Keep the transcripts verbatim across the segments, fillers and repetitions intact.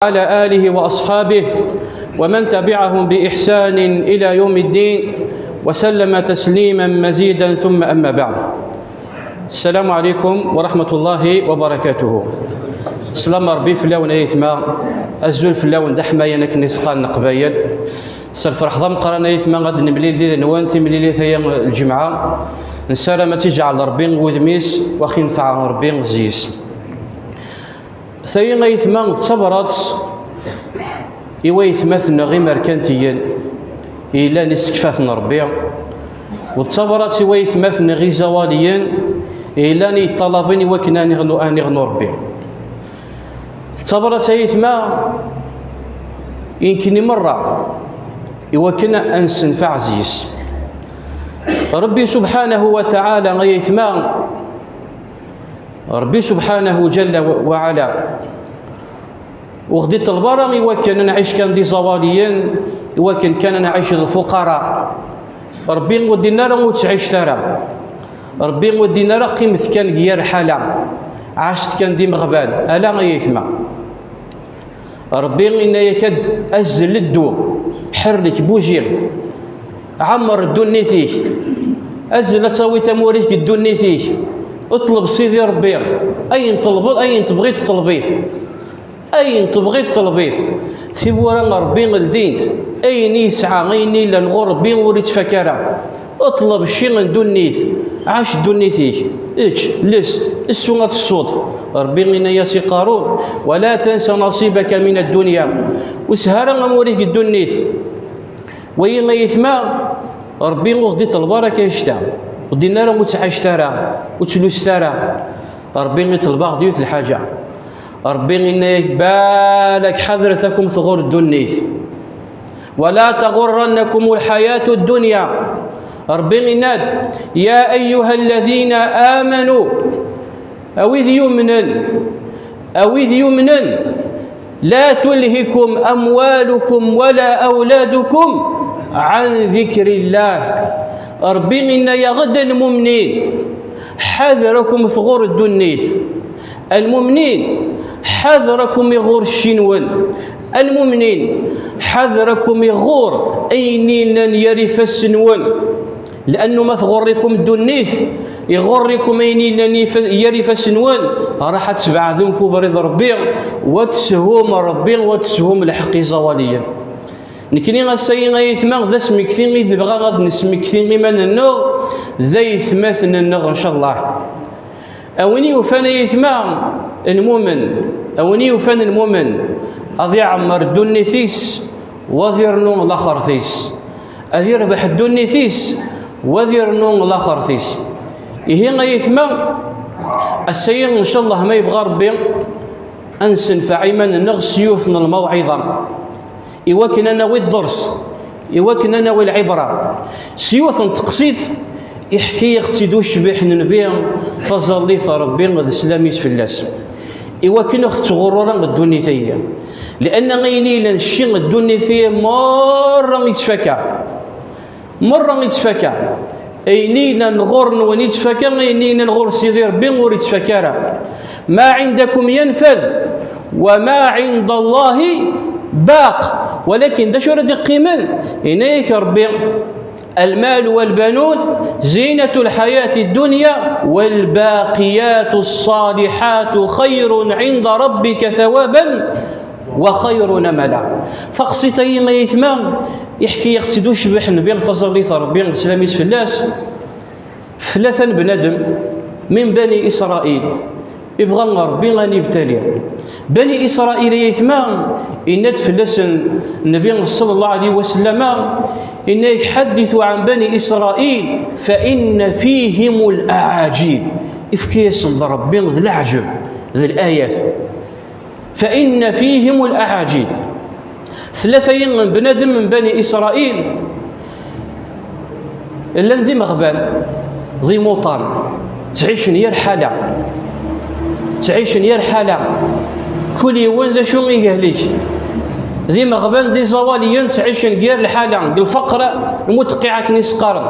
وعلى آله وأصحابه ومن تبعهم بإحسان إلى يوم الدين وسلم تسليما مزيدا، ثم أما بعد. السلام عليكم ورحمة الله وبركاته. Slam Ṛebbi fell-awen ay aytma, azul fell-awen d aḥmayan akken i s-qqaren Leqbayel. S lferḥ d ameqqran ay aytma ad nemlil did-nwen timlilit-aya n lǧemɛa. Nessaram ad tt-iǧɛel Ṛebbi wudem-is, wa xinfeɛ Ṛebbi zzi-s. Tayi ay aytma d tabrat i waytmaten-nneɣ imerkantiyen yellan isekfa-ten Ṛebbi, u d tabrat i waytmaten-nneɣ iẓawaliyen yellan yeṭṭalaben i wakken ad niɣnu, ad niɣnu Ṛebbi. D tabrat ay aytma i nekni merra i wakken ad nessenfeɛ zzi-s. Ṛebbi subḥanahu wa taɛala ay aytma, Ṛebbi subḥanahu ǧalla wa ɛala, ur ɣ-d-iṭleb ara i wakken ad nɛic kan d iẓawaliyen, i wakken kan ad nɛic d lfuqara. Ṛebbi ur d-yenni ara ur ttɛicet ara. Ṛebbi ur d-yenni ara qqimet kan deg yir lḥala, ɛacet kan d imeɣban. Ala ay aytma. Ṛebbi yenna-yak ad azzel ddu, ḥerrek, bouger, ɛemmer ddunit-ik, azzel ad tawiḍ amur-ik deg ddunit-ik, ṭleb Sidi Ṛebbi, ayen ṭlbeḍ, ayen tebɣiḍ ṭleb-it, ayen tebɣiḍ ṭleb-it. Tiwwura n Ṛebbi ldint, ayen i yesɛa, ayen i yellan ɣur Ṛebbi ur ittfak ara. Ṭleb cci n ddunit, ɛac ddunit-ik, ečč, les, ssu ad tessuḍ. Ṛebbi yenna-yas i Qarun: ولا تنس نصيبك من الدنيا. Ur sehh ara amur-ik deg ddunit. Wayi ay aytma, Ṛebbi ur ɣ-d-iṭleb ara kan ccta. Ur d-yenni ara ur ttɛicet ara, ur ttluset ara. Ṛebbi iṭleb-aɣ-d yiwet lḥaǧa. Ṛebbi yenna-yak: balak ḥadret ad kem-tɣur ddunit. ولا تغرنكم الحياة الدنيا. Ṛebbi yenna-d: يا أيها الذين آمنوا, a wid yumnen, a wid yumnen, لا تلهكم أموالكم ولا أولادكم عن ذكر الله. Ṛebbi yenna-yaɣ-d: a lmumnin, ḥader ad kem-tɣur ddunit. A lmumnin, ḥader ad kem-iɣur cci-nwen. A lmumnin, ḥader ad kem-iɣur ayen yellan yir ifassen-nwen. Liannu ma tɣurr-ikum ddunit, iɣurr-ikum ayen yellan ifa-, yir ifassen-nwen, raḥ ad tbeɛdem f ubrid n Ṛebbi, wa teshum Ṛebbi, wa teshum lḥeqq iẓawaliyen. Nekni ass-ayi ay aytma d asmekti i d-nebɣa ad d-nesmekti iman-nneɣ d aytmaten-nneɣ, ncallah. A win yufan ay aytma lmumen, a win yufan lmumen, ad iɛemmer ddunit-is, wa ad irnu laxert-is. Ad irbeḥ ddunit-is, wa ad irnu laxert-is. Ihi ay aytma, ass-ayi, ncallah, ma yebɣa Ṛebbi, ad nessenfeɛ iman-nneɣ s yiwet n lmawɛiḍa, i wakken ad nawi dders, i wakken ad nawi lɛibra. S yiwet n teqsiṭ, iḥka-yaɣ-tt-id ucbiḥ n Nnbi, taẓallit n Ṛebbi d sslam-is fell-as, i wakken ur ɣ-tettɣurru ara ddunit-ayi. Lianna ayen i yellan cci n ddunit-ayi merra yettfaka. Merra yettfaka. Ayen i yellan ɣur-nwen yettfaka, ayen i yellan ɣur Sidi Ṛebbi ur yettfaka ara. ما عندكم ينفد وما عند الله باق. Walakin d acu ara d-iqqimen? Yenna-yak Ṛebbi: المال والبنون زينة الحياة الدنيا والباقيات الصالحات خير عند ربك ثوابا وخير أملا. Taqsiṭ-ayi ay aytma, iḥka-yaɣ-tt-id ucbiḥ n Nnbi, taẓallit n Ṛebbi d sslam-is fell-as, f tlata n bnadem min Bani Isṛayil, ibɣa Ṛebbi ad ibtali. Bani Isṛayil ay aytma, yenna-d fell-asen Nnbi ṣalla Llahu ɛalayhi wa sallam, yenna-yak: حدثوا عن بني إسرائيل فإن فيهم الأعاجيب. Ifka-yasen-d Ṛebbi d leɛǧeb, d layat. فإن فيهم الأعاجيب. Tlata-yi n bnadem n Bani Isṛayil llan d imeɣban, d imuṭan, ttɛicen yir lḥala, ttɛicen yir lḥala, kul yiwen d acu i yehlik. D imeɣban d iẓawaliyen ttɛicen deg yir lḥala, deg lfeqr, lmutqi akken i s-qqaren.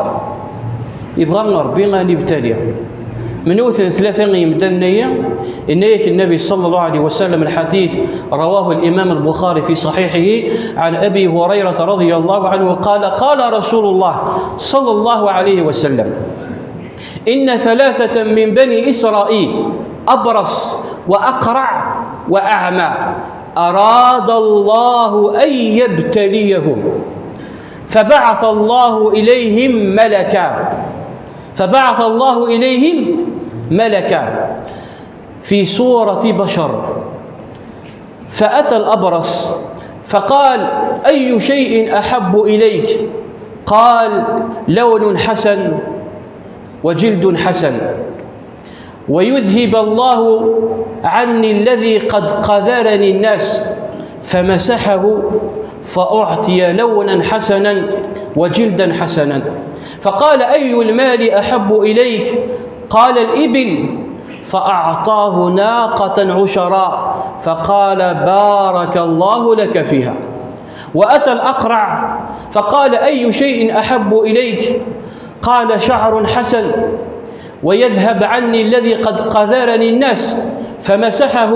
Ibɣa Ṛebbi ad ibtali. Menwten tlata n yimdanen-agi? Inna-yak Nnabi sallallahu alayhi wa sallam, lḥadit rawahu al-Imam al-Buxari fi ṣaḥiḥihi, ɛan Abi Hurayra radiyallahu anhu, qala, qala Rasulullah sallallahu alayhi wa sallam, inna thalathatan min bani Israil, abras wa aqra' wa a'ma, arada Allahu an yabtaliyahum, faba'atha Allahu ilayhim malaka. فبعث الله إليهم ملكا في صورة بشر، فأتى الأبرص فقال: أي شيء أحب إليك؟ قال: لون حسن وجلد حسن، ويذهب الله عني الذي قد قذرني الناس، فمسحه فأعطي لونا حسنا وجلدا حسنا، فقال: أي المال أحب إليك؟ قال: الإبل، فأعطاه ناقة عشراء، فقال: بارك الله لك فيها. وأتى الأقرع فقال: أي شيء أحب إليك؟ قال: شعر حسن، ويذهب عني الذي قد قذرني الناس، فمسحه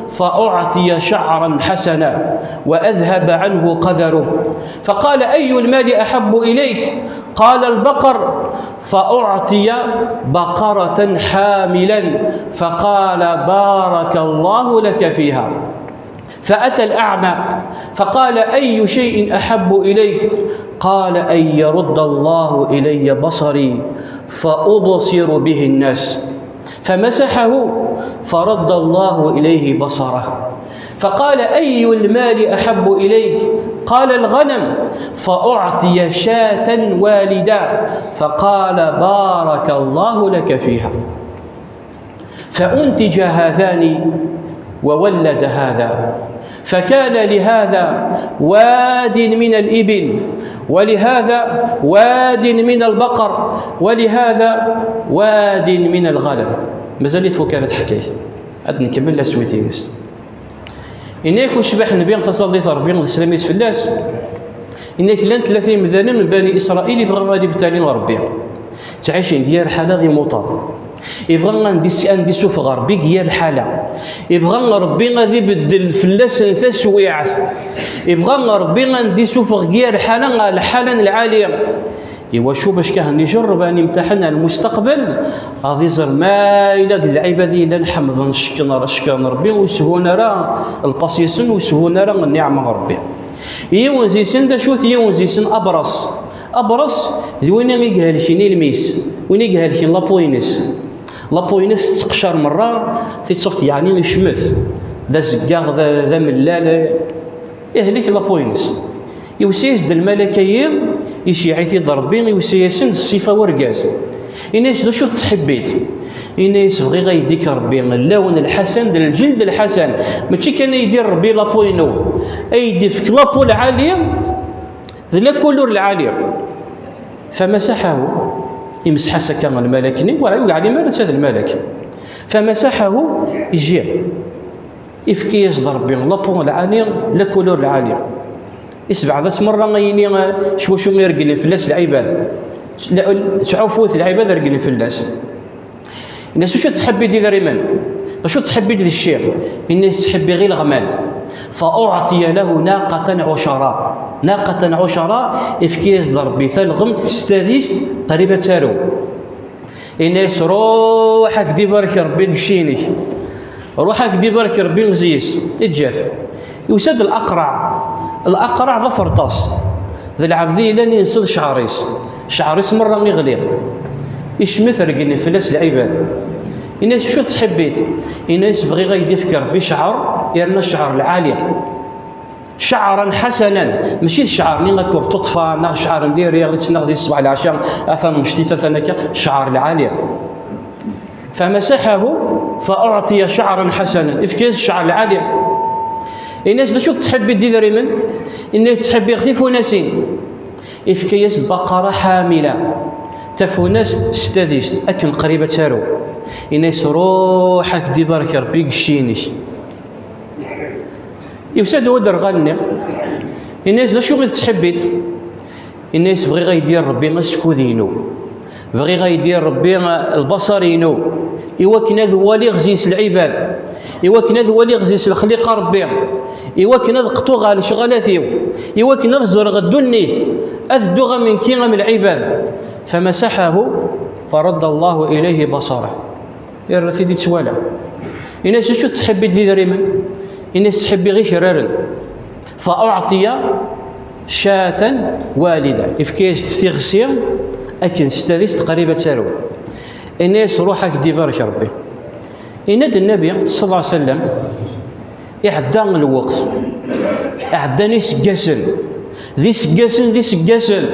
فأعطي شعرا حسنا وأذهب عنه قذره، فقال: أي المال أحب إليك؟ قال: البقر، فأعطي بقرة حاملا، فقال: بارك الله لك فيها. فأتى الأعمى فقال: أي شيء أحب إليك؟ قال: أن يرد الله إلي بصري فأبصر به الناس. فمسحه فرد الله إليه بصره، فقال: أي المال أحب إليك؟ قال: الغنم، فأعطي شاة والدا، فقال: بارك الله لك فيها. فأنتج هذان وولد هذا، فكان لهذا واد من الإبل، ولهذا واد من البقر، ولهذا واد من الغنم. Mazal-it fukaret ḥkayt. Ad nkemmel la suite-ines. Inna-yak ucbaḥ Nnbi, taṣallit n Ṛebbi d sslam-is fell-as. Inna-yak llan tlata imdanen n Bani Isṛayil ibɣan ad ibtali Ṛebbi. Ttɛicen deg yir ḥala d imuṭar. Ibɣa ad n-, ad n-issufeɣ Ṛebbi deg yir ḥala. Ibɣa Ṛebbi ad ibeddel fell-asen taswiɛt. Ibɣa Ṛebbi ad n-issufeɣ deg yir ḥala ɣer lḥala n lɛali. Iwacu? Bac kan ijerreb, ad imtaḥen ar lmustaqbel, ad iẓer ma yella deg lɛibad i yellan ḥemmden, cekkren, cekkren Ṛebbi, ur shun ara lqas-isen, ur shun ara nniɛma n Ṛebbi. Yiwen zi-sen d acu-t? Yiwen zi-sen abras. Abras d win i ihelken ilmi-s, win i ihelken la peau-ines. La peau-ines tetteqcar merra, tiṭṭeft yeɛni icmet. D azeggaɣ, d, d amellal, ihlek la peau-ines. Iwsa-yas-d lmalak-agi, iceyyeɛ-it-id Ṛebbi, iwsa-yasen d ṣṣifa n urgaz. Inna-yas: d acu tettḥibbiḍ? Inna-yas: bɣiɣ ad yi-d-ifk Ṛebbi llawn lḥasan d lǧeld lḥasan. Mačči kan ad yi-d-yerr Ṛebbi la peau-inu, ad yi-d-ifk la peau lɛali d la couleur lɛali. Famasaḥahu, imseḥ-as akka lmalak-nni, ur yeɛlim ara netta d lmalak. Famasaḥahu, ijji. Ifka-yas-d Ṛebbi la peau lɛali, la couleur lɛali. Isebɛed-as merra ayen i, s wacu i regglen fell-as lɛibad. Ttɛufut lɛibad regglen fell-as. Inna-as: acu tettḥibbiḍ d idrimen? Acu tettḥibbiḍ d cci? Inna-as: ttḥibbiɣ ileɣman. Fa uɛṭiya lahu naqatan ɛucara. Naqatan ɛucara, ifka-yas-d Ṛebbi talɣemt s tadist qrib ad tarew. Inna-yas: ruḥ, ad k-d-ibarek Ṛebbi deg cci-inek. Ruḥ, ad k-d-ibarek Ṛebbi deg zzay-is. Iǧǧa-t. Yusa-d laqraɛ. Laqraɛ d aferṭas. D lɛebd i yellan yenṣel cceɛr-is. Cceɛr-is merra iɣli. Icmet, regglen fell-as lɛibad. Inna-yas: acu tettḥibbiḍ? Inna-yas: bɣiɣ ad yi-d-ifk Ṛebbi cceɛr, yerna cceɛr lɛali. Cceɛran ḥasanan, mačči d cceɛr-nni akk d tuṭṭfa, neɣ cceɛr n diri, i ɣ-d-ittnaɣ di ṣṣbeḥ leɛca, atan mectit, atan akka, cceɛr lɛali. Famasaḥahu, fa uɛṭiya cceɛran ḥasanan, ifka-yas cceɛr lɛali. Inna-yas: d acu tettḥibbiḍ d idrimen? Inna-yas: ttḥibbiɣ tifunasin. Ifka-yas-d baqara ḥamila, tafunast s tadist, akken qrib ad tarew. Inna-yas: ruḥ, ad k-d-ibarek Ṛebbi deg cci-inek. Yusa-d uderɣal-nni, inna-yas: d acu i tettḥibbiḍ? Inna-yas: bɣiɣ ad yi-d-yerr Ṛebbi asekud-inu, bɣiɣ ad yi-d-yerr Ṛebbi lbaṣar-inu. i wakken ad waliɣ zi-s lɛibad, i wakken ad waliɣ zi-s lexliqa Rebbi, i wakken ad qṭuɣ ɣer lecɣalat-iw, i wakken ad ẓreɣ ddunit, ad dduɣ am nekki am lɛibad. Famasaḥahu faradda Allahu ilayhi basarah. Irra-t-id ittwala. Ini-as: "Acu tettḥibbiḍ d idrimen?" Ini-as: "Ttḥibbiɣ ikraren." Fa uɛṭiya catan walida, ifka-yas-d tiɣsi akken s tadist qrib ad tarew. Ini-as: "Ruḥ, ad k-d-ibarek Rebbi." Yenna-d Nnabi sallallahu alaihi wasallam: Iɛedda lweqt, ɛeddan iseggasen, d iseggasen, d iseggasen.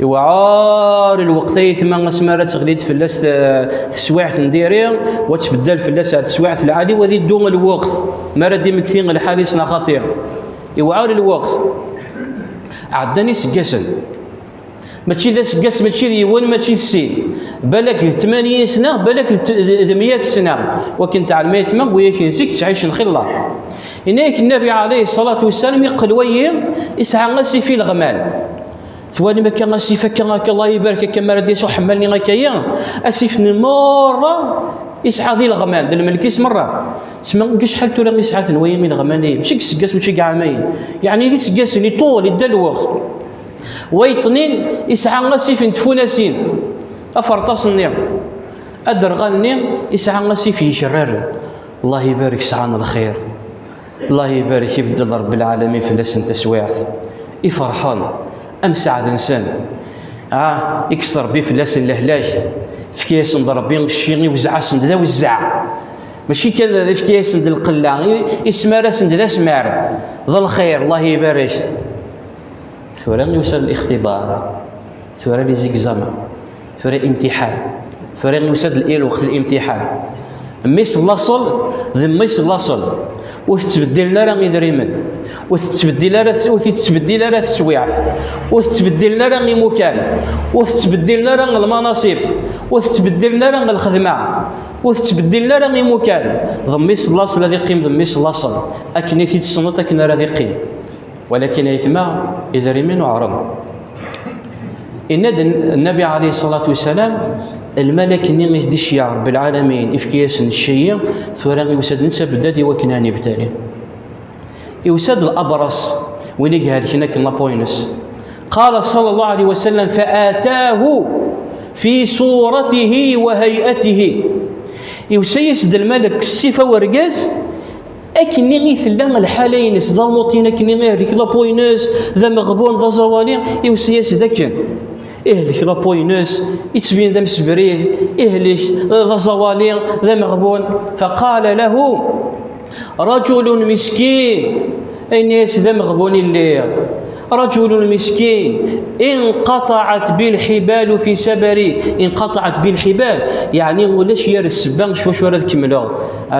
Iwɛer lweqt ay aytma, asmi ara teɣli-d fell-as te-, teswiɛt n diri, wa tbeddal fell-as ar teswiɛt lɛali, wa ad iddu lweqt mi ara d-imekti lḥal-is neɣ xaṭi. Iwɛer lweqt. Ɛeddan iseggasen. Mačči d aseggas, mačči d yiwen, mačči d sin. Balak d tmanyin sna, balak d, d, d meyya sna. Wakken teɛlem aytma, wwiyak n zik ttɛicen xilla. Yenna-yak Nnabi alayhi ṣṣalatu wassalam, iqqel wayi, isɛa asif ileɣman. Twalim akka asif akka, akka, Allah ibarek, akka mi ara d-yas uḥemmal-nni akka-yi, asif n merra isɛa d ileɣman, d lmelk-is merra. Tesma deg acḥal tura isɛa-ten wayi ileɣman-nni, mačči deg iseggas, mačči deg iɛamayen. Yeɛni d iseggasen, iṭul, idda lweqt. Wa yeṭnin isɛa asif n tfunasin, aferṭas-nni, aderɣal-nni isɛa asif ikraren. Allah ibarek, sɛan lxir. Allah ibarek, ibeddel Rebbi lɛalamin fell-asen taswiɛt. Iferḥen, am sseɛd-nsen. Ah, ikkes Rebbi fell-asen lehlak. Fka-yasen-d Rebbi cci, iwezzeɛ-asen-d d awezzeɛ. Mačči kan d ifka-yasen-d lqella, i-, ismar-asen-d d asmar. D lxir, Allah ibarek. Tura yusa-d lixtibar, tura les examens, tura imtiḥan, tura yusa-d l-, lweqt n limtiḥan. Mmi-s n laṣel d mmi-s n laṣel, ur tettbeddilen ara idrimen, ur tettbeddil ara, ur tettbeddil ara teswiɛt, ur tettbeddilen ara imukan, ur tettbeddilen ara lmanasib, ur tettbeddilen ara lxedma, ur tettbeddilen ara imukan. D mmi-s n laṣel ad iqqim d mmi-s n laṣel, akken i t-id-tessneḍ akken ara d-iqqim. Walakin aytma, idrimen uɛren. Inna-d Nnabi alayhi ṣṣalatu wassalam, lmalak-nni i s-d-iceyyeɛ Rebbi lɛalamin, ifka-yasen cci, tura yusa-d netta beddad i wakken ad ibtali. Yusa-d labras, win i ihelken akken la peau-ines. Qala ṣalla Llahu alayhi wa sallam: "Fa atahu fi suratihi wa hay'atihi." Yusa-yas-d lmalak s ṣṣifa n urgaz, akken i tella lḥala-ines, d amuṭin akken i ihlek la peau-ines, d ameɣbun, d aẓawali, iwsa-yas-d akken. Ihlek la peau-ines, ittbin d amsebrid, ihlek d aẓawali, d ameɣbun. Faqala lahu rajulun miskin, ayen-as d ameɣbun i lliɣ. Rajulun miskin, inqaṭaɛat bi lḥibalu fi safari. Inqaṭaɛat bi lḥibal, yeɛni ulac yir ssebba s wacu ara d-kemmleɣ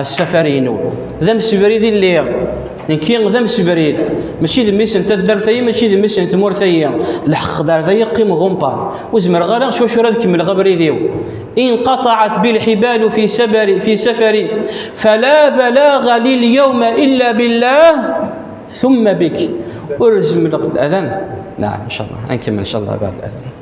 ssafar-inu. D amsebrid i lliɣ. Nekki d amsebrid. Mačči d mmi-s n taddart-ayi, mačči d mmi-s n tmurt-ayi. Lḥeqq d ar da yeqqim ɣumpan. Ur zemreɣ ara s wacu ara d-kemmleɣ abrid-iw. Inqaṭaɛat bi lḥibalu fi safari, fi safari. Fala balaga li lyawma illa billah. Thumma bik. Ur zemreɣ. Adan? Naam, inchallah. Ad nkemmel, inchallah, baɛd ladan.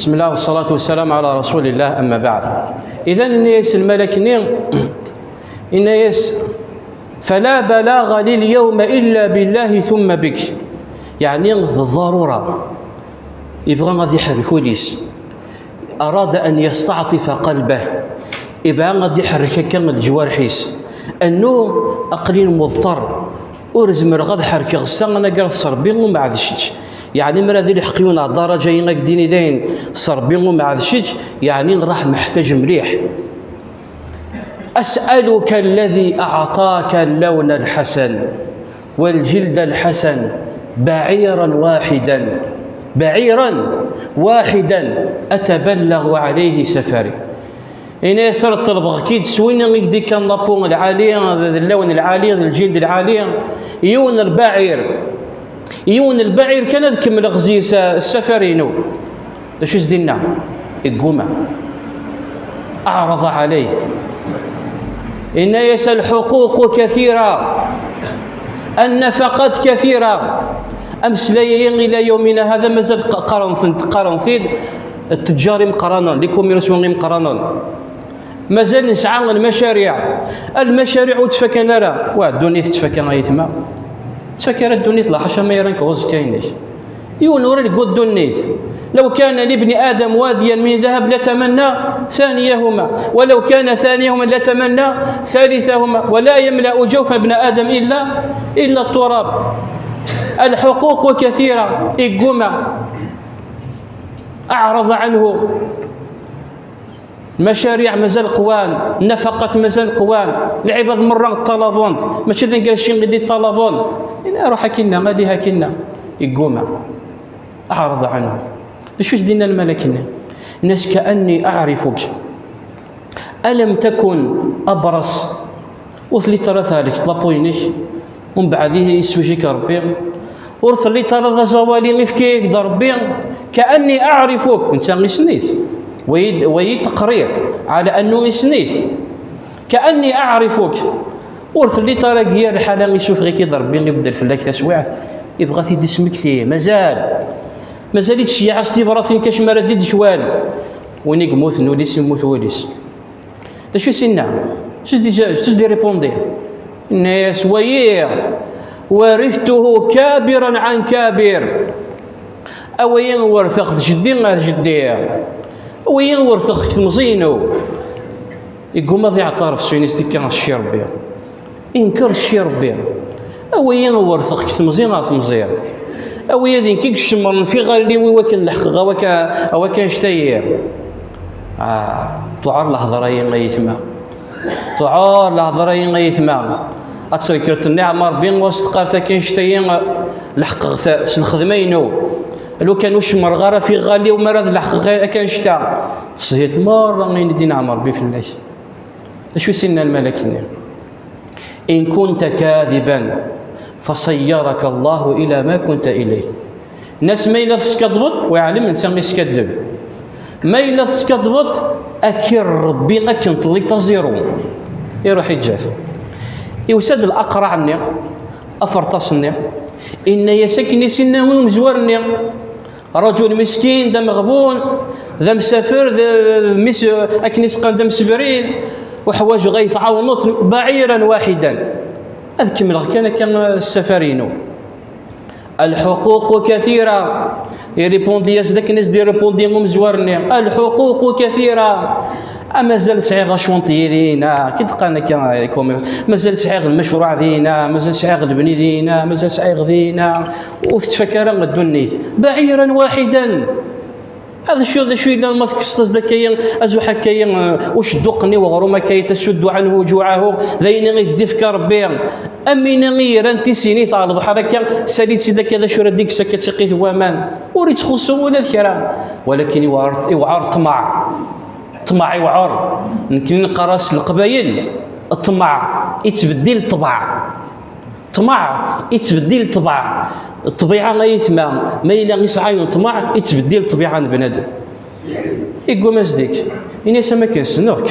بسم الله والصلاة والسلام على رسول الله، أما بعد. إذن إنايس الملك ني، إنايس: "فلا بلاغ لي اليوم إلا بالله ثم بك." يعني الضرورة. يبغى غادي يحرك وليس. أراد أن يستعطف قلبه. يبغى غادي يحرك كان الجوارحيس. أنه أقليل مضطر. Ur zmireɣ ad ḥerkeɣ ssa, anagar s Ṛebbi umbeɛd kečč. Yeɛni mi ara d ilḥeq yiwen ɣer ddaraǧa-yi, ad k-d-ini dayen s Ṛebbi umbeɛd kečč, yeɛni raḥ meḥtaǧ mliḥ. أسألك الذي أعطاك اللون الحسن والجلد الحسن بعيرا واحدا، بعيرا واحدا أتبلغ عليه سفري. Ini-as: "Ar ṭelbeɣ-k-id s win i k-d-ikkan lapu lɛali, d llawn lɛali, d lǧild lɛali, yiwen lbaɛir, yiwen lbaɛir kan ad kemmleɣ zzi-s ssafar-inu." D acu i s-d-inna? Igguma. أعرض عليه. Ini-as: "الحقوق كثيرة، النفقات كثيرة." Ameslay-agi ila yawmina hada mazal q-, qqaren-t-, qqaren-t-id ttejjar imeqqranen, les commerçants imeqqranen. Mazal nesɛa lmacariɛ. Lmacariɛ ur ttfakan ara. Wa, ddunit tettfaka, ay aytma. Tettfaka ara ddunit, laḥaca ma yerra-k uẓekka-inek. Yiwen ur ileggu ddunit. لو كان لابن آدم واديا من ذهب لتمنى ثانيهما، ولو كان ثانيهما لتمنى ثالثهما، ولا يملأ جوف ابن آدم إلا، إلا التراب. الحقوق كثيرة، igguma. أعرض عنه. Lmacariɛ mazal qwan, nnafaqat mazal qwan, lɛibad merra ṭṭalaben-t, mačči d aneggaci i d-iṭṭalaben. Ini: "Ruḥ akinna, ali akinna." Igguma. أعرض عنه. D acu i s-d-inna lmalak-nni? Inna-as: "كأني أعرفك. ألم تكن أبرص؟" Ur telliḍ ara thelkeḍ lapu-inek, umbeɛd i yessewjek Ṛebbi. Ur telliḍ ara d aẓawali, ifka-yak-d Ṛebbi. كأني أعرفك. Netta issen-it. Wayi, wayi taqrir ɛla annu issen-it. كأني أعرفك. Ur telliḍ ara deg yir lḥala, isuffeɣ-ik-id Ṛebbi, ibeddel fell-ak taswiɛt, ibɣa ad t-id-ismekti. Mazal. Mazal-itt tceyyeɛ-as tibratin kac mi ara d-idekwal. Win i yemmuten ul-is, yemmut wul-is. D acu i s-inna? Acu s-d-, acu s-d-irripundi? Inna-yas: "Wayi, ورثته كابرا عن كابر." A wayi, werteɣ-t jeddi ar jeddi. A wayi, werteɣ-t deg temẓi-inu. Igguma ad iɛtaref s wayen i s-d-ikka cci Ṛebbi. Inker cci Ṛebbi. A wayi, werteɣ-k temẓi ɣer temẓi. A wayi, d nekk i icemmren f iɣallen-iw i wakken leḥqeɣ awak-, awak annect-ayi. Ah, tuɛer lehḍra-yi, ay aytma. Tuɛer lehḍra-yi, ay aytma. Ad trekkreḍ nniɛma Ṛebbi, ɣas teqqareḍ akka annect-ayi, leḥqeɣ-t s lxedma-inu. Lukan ur cemmreɣ ara f iɣallen-iw mi ara d-leḥqeɣ akka annect-a. Teshiḍ merra ayen i d-inɛem Ṛebbi fell-ak. D acu i s-inna lmalak-nni? إن كنت كاذبا فصيرك الله إلى ما كنت إليه. Nna-s: "Ma yella teskaddbeḍ", wa yeɛlem netta iskaddeb. "Ma yella teskaddbeḍ, ad k-irr Ṛebbi akken telliḍ aziru." Iruḥ iǧǧa-t. Iwsa-d laqraɛ-nni, aferṭas-nni, inna-yas akken i s-inna i umezwar-nni. Rajul miskin, d ameɣbun, d amsafer, d, d, d mis-, akken i s-qqaren d amsebrid, uḥwaǧeɣ ay tɛawneḍ, بعيرا واحدا. Ad kemmleɣ kan akka ssafar-inu. الحقوق كثيرة. Irripundi-yas-d akken i s-d-irripundi umezwar-nni. الحقوق كثيرة. A mazal sɛiɣ acunṭi dinna, ki d-qqaren akka, mazal sɛiɣ lmecruɛ dinna, mazal sɛiɣ lebni dinna, mazal sɛiɣ dinna. Ur tettfak ara ddunit. بعيرا واحدا. D acu, d acu yellan ma tekkseḍ-as-d akka-yi, azuḥ akka-yi, eh, ucedduq-nni weɣrum akka-yi, تسد عنه جوعه, d ayen i k-d-ifka Ṛebbi. Am win i yerran tisinit ɣer lebḥer akka, sali-tt-id akka, d acu ara d-ikkes akka d tiqqit n waman. Ur ittxuṣṣu ula d kra. Walakin iwɛer, iwɛer ṭṭmeɛ. Ṭṭmeɛ iwɛer. Nekni neqqar-as s leqbayel, ṭṭmeɛ ittbeddil ṭṭbeɛ. Ṭṭmeɛ ittbeddil ṭṭbeɛ. Ṭṭbiɛa ay aytma, ma yella isɛa yiwen ṭṭmeɛ, ittbeddil ṭṭbiɛa n bnadem. Igguma ad s-d-ikk, ini-as: "Am akken ssneɣ-k.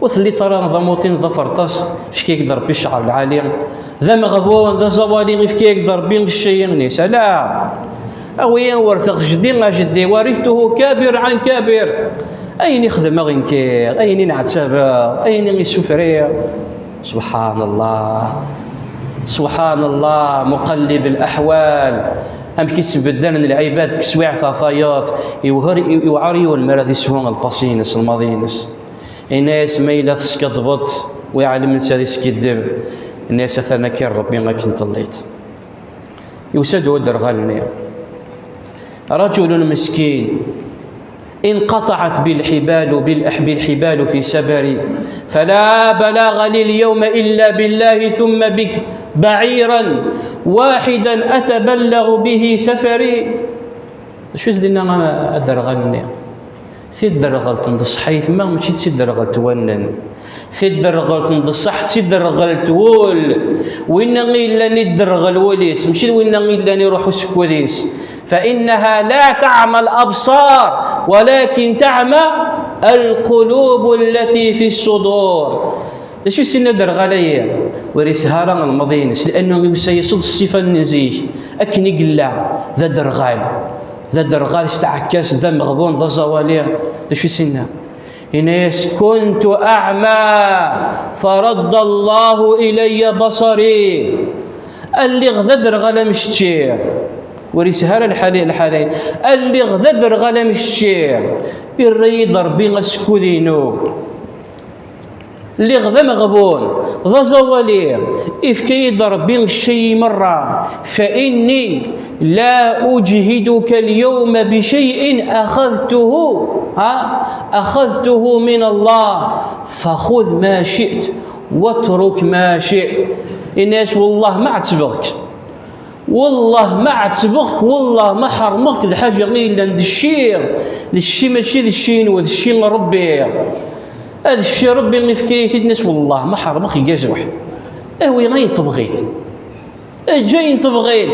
Ur telliḍ ara d amuṭin, d aferṭas, ifka-yak-d Ṛebbi ccɛer lɛali. D ameɣbun, d aẓawali, ifka-yak-d Ṛebbi cci-nni." Ini-as: "Ala, Awi ur teɣ jeddi a jeddi, ورثته كابر عن كابر. Ayen i xedmeɣ i nkiɣ, ayen i nɛettabeɣ, ayen i issufriɣ. سبحان الله، سبحان الله مقلب الأحوال. Amek i ttbeddalen lɛibad deg teswiɛt ɣer tayeḍ, iwher-, iwɛer yiwen mi ara d-ishu lpasi-ines, lmaḍi-ines. Yenna-yas ma yella teskaddbeḍ, wi ɛelmen s ad iskiddeb. Yenna-yas atan akka Rebbi akken telliḍ. Yusa-d uderɣal-nni. رجل مسكين انقطعت بالحبال، بالأح-، بالحبال في سبري، فلا بلاغ لي اليوم إلا بالله ثم بك بعيرا واحدا أتبلغ به سفري. D acu i s-d-yenna aderɣal-nni? Tiderɣelt n ṣṣeḥḥa yetma, mačči d tiderɣelt n wallen. Tiderɣelt n ṣṣeḥ d tiderɣelt n wul. Winna i yellan idderɣel wul-is, mačči d winna i yellan iruḥ usekkud-is. فإنها لا تعمى الأبصار ولكن تعمى القلوب التي في الصدور. D acu i s-yenna aderɣal-ayi? Ur yesɛi ara lmaḍi-ines, li'annu yusa-yas-d ṣṣifa n zik, akken i yella, d aderɣal. D aderɣal s tɛekkazt, d ameɣbun, d aẓawali. D acu i s-yenna? Yenna-yas: كنت أعمى فرد الله إلي بصري. Lliɣ d aderɣal amcečči. Ur yesɛi ara lḥal, lḥal-ayi. Lliɣ d aderɣal amcečči. Irra-yi-d Rebbi asekkud-inu. Lliɣ d ameɣbun, d aẓawali, ifka-yi-d Rebbi cci merra. فإني لا أجهدك اليوم بشيء أخذته، ها، أخذته من الله، فخذ ما شئت واترك ما شئت. Yenna-yas: والله ma ɛettbeɣ-k. والله ma ɛettbeɣ-k، والله ma ḥermeɣ-k d lḥaǧa i yellan d cci, d cci, mačči d cci-inu, d cci n Rebbi. Ad cci Rebbi ifka-yi-t-id, yenna-yas: والله ma ḥermeɣ-k gazuḥ. Awi ayen tebɣiḍ. Eǧǧ ayen tebɣiḍ.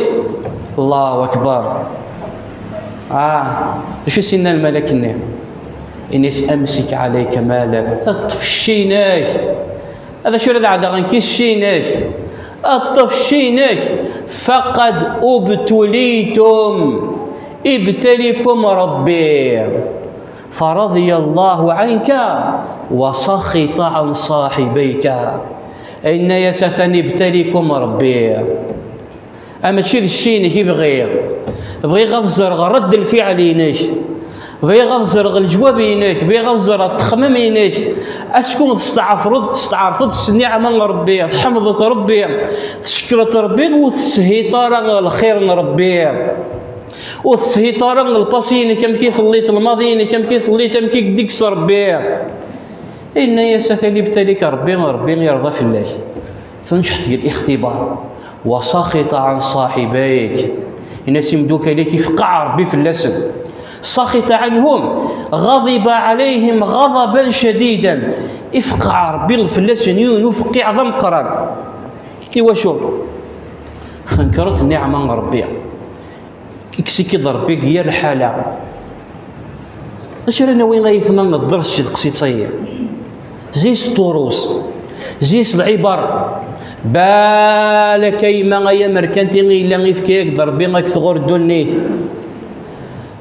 Allahu akbar. Ah, d acu i s-yenna lmalak-nni? Yenna-yas: أمسك عليك مالك. Ṭṭef cci-inek. D acu ara d-ɛeddaɣ nekk i cci-inek? Ṭṭef cci-inek. فقد ابتليتم. Ibtalikum Rebbi. فرضي الله عنك وسخط عن صاحبيك. Yenna-yas: atan ibtalikum Rebbi. A mačči d cci-inek i bɣiɣ. Bɣiɣ ad ẓreɣ redd lfiɛl-inek. Bɣiɣ ad ẓreɣ leǧwab-inek. Bɣiɣ ad ẓreɣ ttexmam-inek. Acku testeɛfreḍ, testeɛrfeḍ s nniɛma n Rebbi, tḥemdeḍ Rebbi, tcekkreḍ Rebbi, ur teshiṭ ara lxir n Rebbi. Ur teshiṭ ara lpasi-inek, amek i telliḍ, lmaḍi-inek, amek i telliḍ, amek i k-d-ikkes Rebbi. Yenna-yas: atan ibtalik Rebbi, Rebbi yerḍa fell-ak. Tenceḥ deg lixtibar. وسخط عن صاحبيك. Yenna-yas imdukal-ik, ifqeɛ Rebbi fell-asen. سخط عنهم، غضب عليهم غضبا شديدا. Ifqeɛ Rebbi fell-asen yiwen ufqiɛ d ameqqran. Iwacu? Tnekreḍ nniɛma n Rebbi. Ikkes-ik-id Rebbi deg yir lḥala. D acu ara nawi ay aytma d dders si tqsiṭ-agi? Zzi-s ṭṭurus, zzi-s lɛibar. Balak a yemma ay amerkanti i yella ifka-yak-d Rebbi ad k-tɣur ddunit.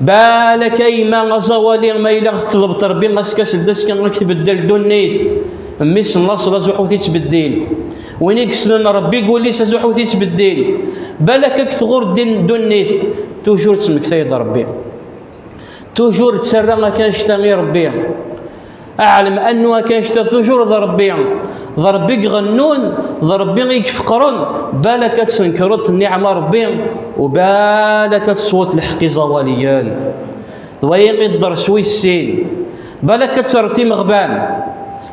Balak a yemma aẓawali ma yella teṭlebeḍ Rebbi ass-a s-, d ass kan ad k-tbeddel ddunit. Mmi-s n laṣel azuḥ ur t-ittbeddil. Win i yessnen Rebbi deg wul-is azuḥ ur t-ittbeddil. Balak ad k-tɣur ddin ddunit. Toujours ttmektay-d Rebbi. Toujours ttarra akanect-a i Rebbi. Ɛlem annu akanect-a toujours d Rebbi. D Rebbi i iɣennun, d Rebbi i ifeqren. Balak ad tnekreḍ nniɛma Rebbi, u balak ad tesweḍ lḥeqq iẓawaliyen. D wayi i dders wis sin. Balak ad terreḍ imeɣban.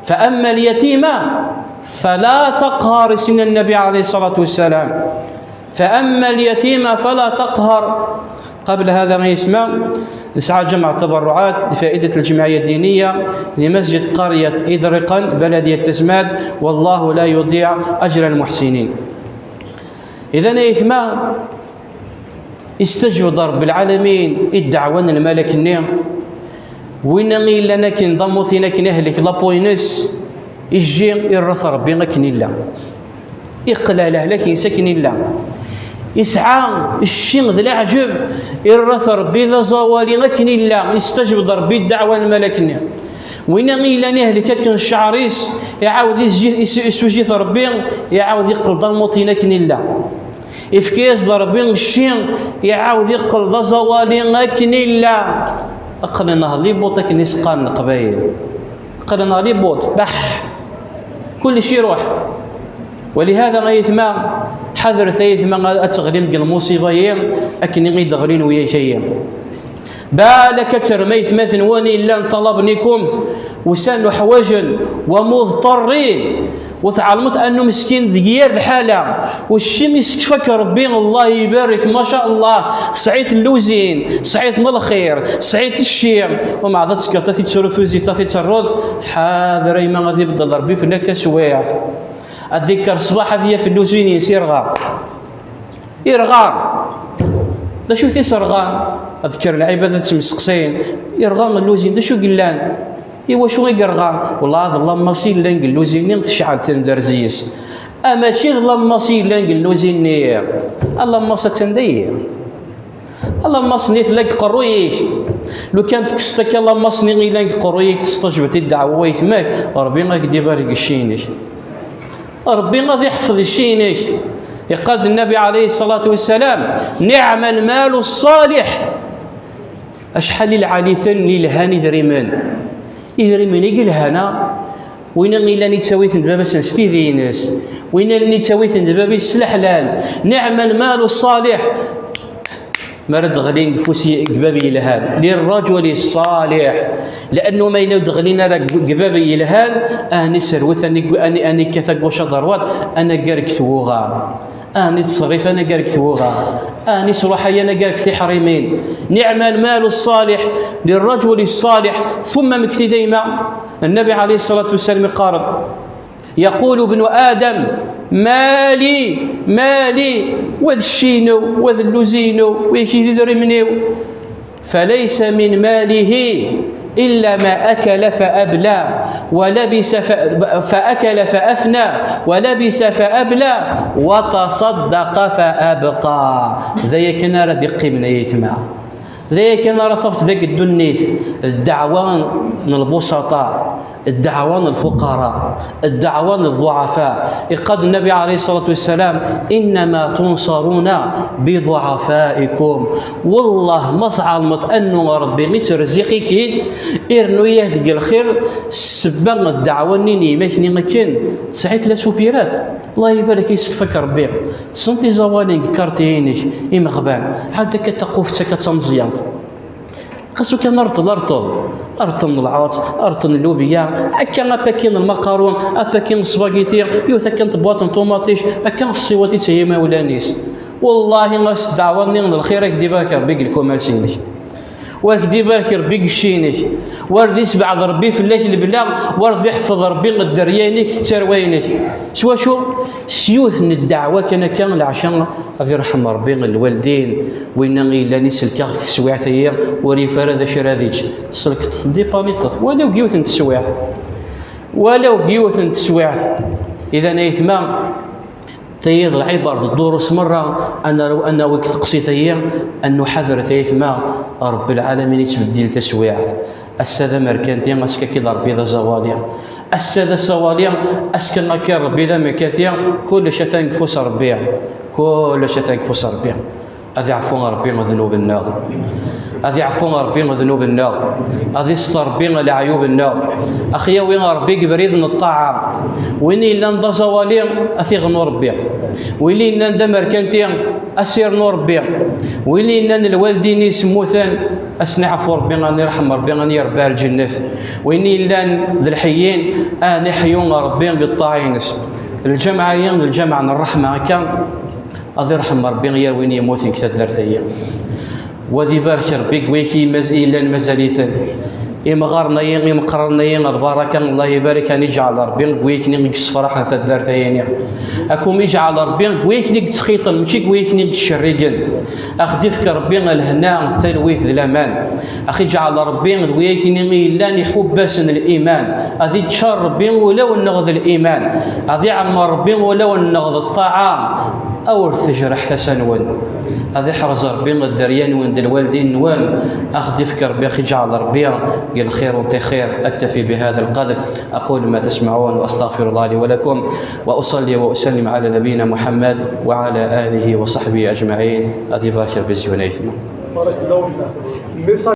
فأما اليتيمة فلا تقهر, i s-yenna Nnbi ɛalayhi ṣṣalatu wassalam. فأما اليتيمة فلا تقهر. قبل هذا يسمى نسعى جمع تبرعات لفائدة الجمعية الدينية لمسجد قرية إذرقا بلدية تسماد، والله لا يضيع أجر المحسنين. إذن أيتما استجب رب العالمين الدعوة الملك النير. Winna i yellan akken d amuṭin akken ahlek lapo-ines, ijji irra-t Rebbi akken illa. Iqleɛ lehlak-ines akken illa. Yesɛa cci d leɛǧeb, irra-t Ṛebbi d aẓawali akken illa, yestajeb-d Ṛebbi ddeɛwa n lmalak-nni. Winna i yellan ihlek akken cceɛr-is, iɛawed izji-, is-, issujji-t Ṛebbi, iɛawed iqqel d amuṭin akken illa. Ifka-yas-d Ṛebbi cci, iɛawed iqqel d aẓawali akken illa. Qqlen ɣer libuṭ akken i s-qqaren Leqbayel. Qqlen ɣer libuṭ, beḥ! Kullec iruḥ. Walihada ay aytma, ḥadret ay aytma ad teɣlim deg lmuṣiba-yi akken i d-ɣlin wiyak-ayi. Balak ad terrem aytmaten-nwen yellan ṭalaben-ikum-d, usan uḥwaǧen, wa muḍṭerrin, u tɛelmeḍ annu meskin deg yir lḥala, u cci isekfa-k Ṛebbi, Allah ibarek, ma sha Allah, tesɛiḍ lluzin, tesɛiḍ n lxir, tesɛiḍ cci, u mɛad ad tekkreḍ ad t-id-tesrufuziḍ, ad t-id-terreḍ, ḥader ayma ad ibeddel Ṛebbi fell-ak taswiɛt. Ad d-ikker ṣṣbeḥ ad yaf lluzin-ines irɣa. Irɣa. D acu t-iserɣan? Ad kkren lɛibad ad ttmesteqsayen. Irɣa lluzin, d acu i yellan? I wacu i yerɣa? Wellah, d lammas i yellan deg lluzin-nni, tecɛel tenderzi-s. Ah, mačči d lammas i yellan deg lluzin-nni. A lammas attan dayi. A lammas-nni tella deg qerruy-ik. Lukan tekkseḍ akka lammas-nni i yellan deg qerruy-ik, testajbeḍ i ddeɛwa n waytma-k, Ṛebbi ad k-d-ibarek deg cci-inek. Ṛebbi ad iḥfeḍ cci-inek. Iqqar-d Nnabi ɛalayhi ṣṣalatu wassalam: "Niɛma lmalu ṣṣaliḥ." Acḥal i lɛali-ten, i lhan idrimen. Idrimen i yelhan, a, winna yellan yettawi-ten-d baba-sen s tidi-ines, winna yellan yettawi-ten-d baba-s s leḥlal. Niɛma lmalu ṣṣaliḥ. Mi ara d-ɣlin deg ufus n bab yelhan, lirrajuli ṣṣaliḥ, li'annu ma yella ur d-ɣlin ara deg bab yelhan, ahni serwet, ahni, ahni, ahni kkat agwac ad ṛwat, anagar deg twuɣa, ahni ttṣerrif anagar deg twuɣa, ahni sṛuḥay anagar deg tiḥrimin. Niɛma lmalu ṣṣaliḥ lirrajuli ṣṣaliḥ. Tumma mekti dayma, Nnabi ɛalayhi ṣṣalatu wassalam iqqar: يقول ابن آدم: "مالي، مالي، wa d cci-inu, wa d lluz-inu, wigi d idrimen-iw." فليس من ماله إلا ما أكل فأبلى، ولبس ف-، فأكل فأفنى، ولبس فأبلى، وتصدق فأبقى. D aya kan ara d-iqqimen, ay aytma. D aya kan ara tafeḍ deg ddunit, ddeɛwa n lbusaṭa, ddeɛwa n lfuqara, ddeɛwa n ḍḍuɛafa. Iqqar-d Nnabi ɛalayhi ṣṣalatu wassalam: "إنما تنصرون بضعفائكم." Wellah, ma tɛelmeḍ annu Ṛebbi ittrezzaq-ik-id, irnu-yak deg lxir, s ssebba n ddeɛwa-nni n yemma-k-nni akken, tesɛiḍ la soupirate. Allah ibarek, isekfa-k Ṛebbi. Tessneḍ tiẓawalin deg karti-inek, imeɣban, ɛad akka taqufet akka d tameẓyant. Xas ukan rṭel, rṭel, rṭel n lɛuṣ, rṭel n lubya, akka apaki n lmaqarun, apaki n ṣṣbagiti, yiwet akka n tebwaṭ n ṭumaṭic, akka tessiweḍ-itt i yimawlan-is. Wallahi, ɣas ddeɛwa-nni n lxir, ad k-d-ibarek Ṛebbi deg lkumersi-inek. Wa k-d-ibarek Ṛebbi deg cci-inek. Wa d-isbeɛd Ṛebbi fell-ak lebla, wa d-iḥfeḍ Ṛebbi dderya-inek d tarwa-inek. S wacu? S yiwet n ddeɛwa kan akka, leɛca ad irḥem Ṛebbi lwaldin, winna i yellan iselk-aɣ deg teswiɛt-agi, ur yif ara d acu ara d-yečč. Selket-t, dipaniṭet, walaw deg yiwet n teswiɛt. Walaw deg yiwet n teswiɛt. Idan, ay aytma, tayi d lɛibar d ddurus merra, ad naru-, ad nawi deg teqsit-agi, ad nuḥader, ay aytma, Ṛebbi lɛalamin ittbeddil taswiɛt. Ass-a d amerkanti, ass-a akka d Ṛebbi d aẓawali. Ass-a d aẓawali, ass-a akka Ṛebbi d amerkanti, kullec atan deg ufus Ṛebbi. Kullec atan deg ufus Ṛebbi. Ad iɛfu Ṛebbi ddnub-nneɣ. Ad iɛfu Ṛebbi ddnub-nneɣ. Ad iseṭṭer Ṛebbi leɛyub-nneɣ. Ad ɣ-yawi Ṛebbi deg ubrid n ṭṭaɛa. Win yellan d aẓawali, ad t-iɣnu Ṛebbi. Win yellan d amerkanti, ad s-irnu Ṛebbi. Win yellan lwaldin-is mmuten, ad sen-iɛfu Ṛebbi, ad irḥem Ṛebbi, ad irebbeɛ lǧennet. Win yellan d lḥeyyin, ad iḥyu Ṛebbi deg ṭṭaɛa-ines. Lǧameɛ-agi d lǧameɛ n ṛṛeḥma, akka. Ad irḥem Ṛebbi yir win yemmuten deg taddart-agi. Wa ad ibarek Ṛebbi deg wayek i maz-, yellan mazal-iten. Imɣaren-agi, imeqqranen-agi, lbaraka, Allah ibarek, ad iǧɛel Ṛebbi deg wayek-nni i yessefraḥen taddart-agi-nni. Ad kum-iǧɛel Ṛebbi deg wayek-nni i yettxiṭen, mačči deg wayek-nni i yettcerrigen. Ad ɣ-d-ifk Ṛebbi lehna, talwit d laman. Ad ɣ-iǧɛel Ṛebbi d wayek-nni i yellan iḥubb-asen liman. Ad iččar Ṛebbi ulawen-nneɣ d liman. Ad iɛemmer Ṛebbi ulawen-nneɣ d ṭṭaɛa. Awret tejreḥ tasa-nwen. Ad iḥrez Ṛebbi dderya-nwen d lwaldin-nwen. Ad ɣ-d-ifk Ṛebbi, ad ɣ-iǧɛel Ṛebbi deg lxir u lxir. أكتفي بهذا القدر. أقول ما تسمعون وأستغفر الله لي ولكم، وأصلي وأسلم على نبينا محمد وعلى آله وصحبه أجمعين. Ad ibarek Ṛebbi seg-wen ayetma. Barakallahu fik. Message